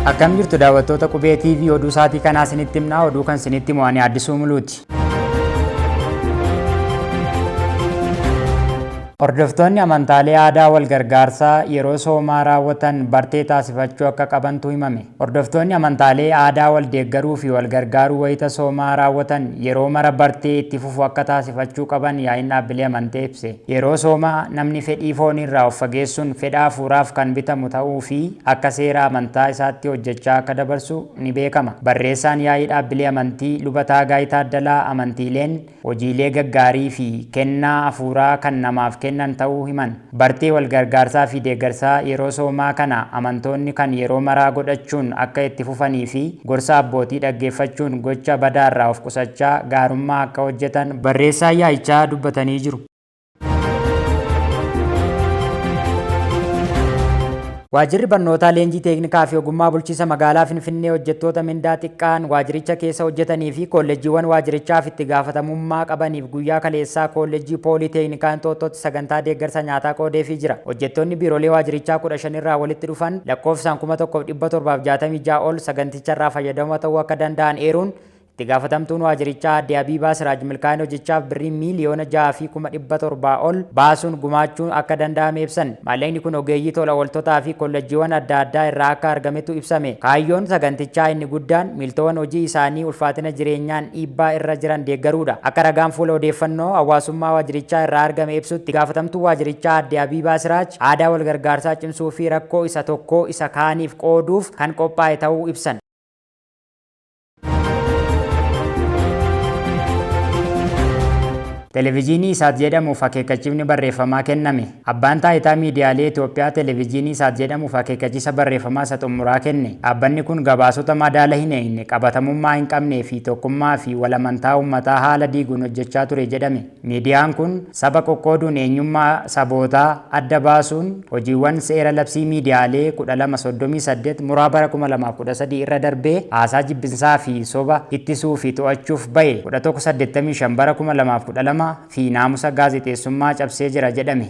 Akkam jirtu daawwattoota Qubee TV, oduu sa'aatii kanaa isinitti himnaa. Oduu kan isinitti himu ani Addisuu Muluuti. Hordoftoonni amantaalee aadaa wal gargaarsaa yeroo soomaa raawwatan bartee taasifachuu akka qabantu himame. Hordoftoonni amantaalee aadaa wal deeggaruu fi wal gargaaruu wayita soomaa raawwatan yeroo mara bartee itti fufu akka taasifachuu qaban yaa'iin dhaabbilee amantee ibse. Yeroo soomaa namni fedhii fooniirraa of fageessuun fedha hafuuraaf kan bitamu ta'uu fi akka seera amantaa isaatti hojjechaa akka dabarsu ni beekama. Barreessaan yaa'ii dhaabbilee amantii Luba Taagaay Taaddalaa amantiileen hojiilee gaggaarii fi kennaa hafuuraa kan namaaf kennan ta'uu himan. Bartee walgargaarsaa fi deeggarsaa yeroo soomaa kana amantoonni kan yeroo maraa godhachuun akka itti fufanii fi gorsa abbootii dhaggeeffachuun gocha badaarraa of qusachaa gaarummaa akka hojjetan barreessaan yaa'ichaa dubbatanii jiru. Waajjirri Barnootaa Leenjii Teeknikaa fi Ogummaa Bulchiinsa Magaalaa Finfinnee hojjettoota mindaa xiqqaan waajjiricha keessa hojjetanii fi koollejjiiwwan waajjirichaaf itti gaafatamummaa qabaniif guyyaa kaleessaa Koollejjii Poolii Teeknikaa Inxooxxootti sagantaa deeggarsa nyaataa qoodeefii jira. Hojjettoonni biirolee waajjirichaa 15 irraa walitti dhufan lakkoofsaan 1766 ol saganticharraa fayyadamoo ta'uu akka danda'an eeruun Itti gaafatamtuun waajirichaa Aadde Habiibaa Siraaj milkaa'ina hojichaaf birrii miiliyoona 6 fi 700,000 ol baasuun gumaachuun akka danda'ame ibsan. Maallaqni kun ogeeyyii tola ooltotaa fi kollejjiiwan adda addaa irraa akka argametu ibsame. Kaayyoon sagantichaa inni guddaan miiltowan hojii isaanii ulfaatina jireenyaan dhiibbaa irra jiran deeggaruudha. Akka ragaan fuula odeeffannoo hawaasummaa waajirichaa irraa argame ibsutti, Itti gaafatamtuun waajirichaa Aadde Habiibaa Siraaj aadaa walgargaarsaa cimsuu fi rakkoo isa tokkoo isa kaaniif qooduuf kan qophaa'e ta'uu ibsan. Televijiinii Isaat jedhamuuf akeekkachiifni barreeffamaa kenname. Abbaan Taayitaa Miidiyaalee Itoophiyaa Televijiinii Isaat jedhamuuf akeekkachiisa barreeffamaa isa xumuraa kenne. Dhaabbanni kun gabaasota madaala hin eegne, qabatamummaa hin qabnee fi tokkummaa fi wal amantaa uummataa haala diiguun hojjechaa ture jedhame. Miidiyaan kun saba qoqqooduun eenyummaa sabootaa adda baasuun hojiiwwan seera labsii miidiyaalee 1238 muraa bara 2013 irra darbee haasaa jibbinsaa fi soba ittisuu fi to'achuuf bahe 1185 bara 2012 fi naamusa gaazexeessummaa cabsee jira jedhame.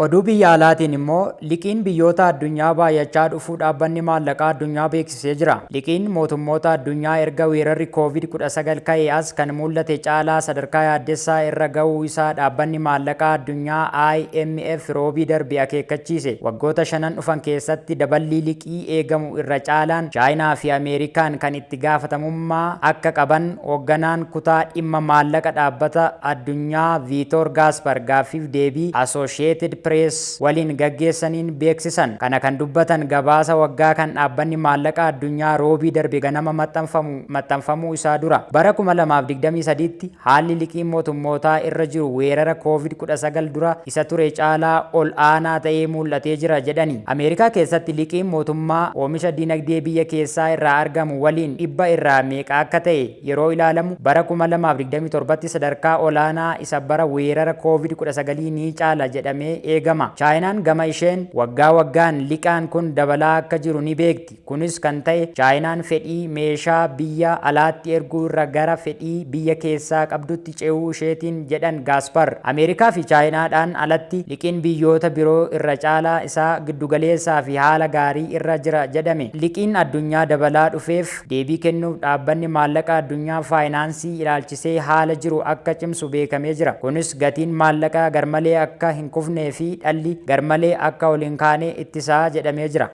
Oduu biyya alaatiin immoo liqiin biyyoota addunyaa baay'achaa dhufuu Dhaabbanni Maallaqaa Addunyaa beeksisee jira. Liqiin mootummoota addunyaa erga weerarri Covid 19 ka'ee as kan mul'ate caalaa sadarkaa yaaddessaa irra ga'uu isaa Dhaabbanni Maallaqaa Addunyaa, IMF, Roobii darbe akeekkachiise. Waggoota shanan dhufan keessatti daballii liqii eegamu irra caalaan Chaayinaa fi Ameerikaan kan itti gaafatamummaa akka qaban Hoogganaan kutaa dhimma maallaqa dhaabbata addunyaa Viitoor Gaaspar gaaffiif deebii Asooshiyeetid Pirees waliin gaggeessaniin beeksisan. Kana kan dubbatan gabaasa waggaa kan dhaabbanni maallaqa addunyaa Roobii darbe ganama maxxanfamu maxxanfamuu isaa dura. Bara 2023tti haalli liqiin mootummootaa irra jiru weerara Covid 19 dura isa ture caalaa ol aanaa ta'ee muul'atee jira jedhani. Ameerikaa keessatti liqiin mootummaa oomisha dinagdee biyya keessaa irraa argamu waliin dhibba irraa meeqa akka ta'e yeroo ilaalamu bara 2027tti sadarkaa olaanaa isa bara weerara Covid 19 ni caala jedhamee eegama. Chaayinaan gama isheen waggaa waggaan liqaan kun dabalaa akka jiru ni beekti. Kunis kan ta'e Chaayinaan fedhii meeshaa biyya alaatti erguu irra gara fedhii biyya keessaa qabdutti ce'uu isheetiin jedhan Gaaspar. Ameerikaa fi Chaayinaadhaan alatti liqiin biyyoota biroo irra caalaa isaa giddugaleessaa fi haala gaarii irra jira jedhame. Liqiin addunyaa dabalaa dhufeef deebii kennuuf Dhaabbanni Maallaqa Addunyaa faayinaansii ilaalchisee haala jiru akka cimsu beekamee jira. Kunis gatiin maallaqaa garmalee akka hin kufnee fi dhalli garmalee akka ol hin kaane ittisa jedhamee jira.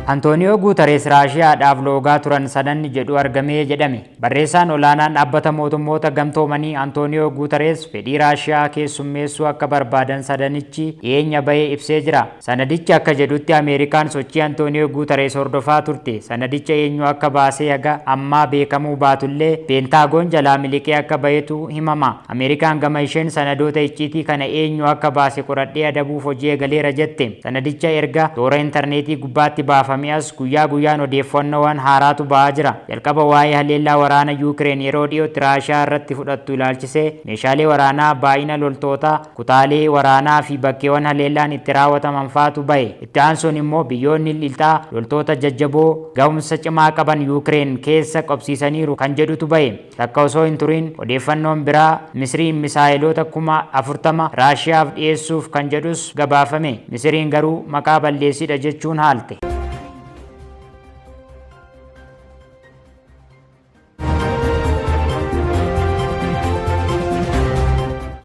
Antooniyoo Guutarees Raashiyaadhaaf loogaa turan sanadni jedhu argame jedhame. Barreessaan olaanaan Dhaabbata Mootummoota Gamtoomanii Antooniyoo Guutarees fedhii Raashiyaa keessummeessuu akka barbaadan sadanichi dhiyeenya bahe ibsee jira. Sanadichi akka jedhutti Ameerikaan sochii Antooniyoo Guutarees hordofaa turte. Sanadicha eenyu akka baasee haga ammaa beekamuu baatullee Peentaagoon jalaa miliqee akka bahetu himama. Ameerikaan gama isheen sanadoota icciitii kana eenyu akka baase qoradhee adabuuf hojii eegaleera jette. Sanadicha erga toora intarneetii gubbaatti baafamee jalqabamee as guyyaa guyyaan odeeffannoowwan haaraatu ba'aa jira. Jalqaba waa'ee haleellaa waraana Yuukireen yeroo dhiyootti Raashiyaa irratti fudhattu ilaalchisee meeshaalee waraanaa, baay'ina loltootaa, kutaalee waraanaa fi bakkeewwan haleellaan itti raawwataman fa'atu bahe. Itti aansuun immoo biyyoonni lixaa loltoota jajjaboo gahumsa cimaa qaban Yuukireen keessa qobsiisaniiru kan jedhutu bahe. Takka osoo hin turiin odeeffannoon biraa Misiriin misaayeloota 40,000 Raashiyaaf dhiyeessuuf kan jedhus gabaafame. Misiriin garuu maqaa balleessiidha jechuun haalte.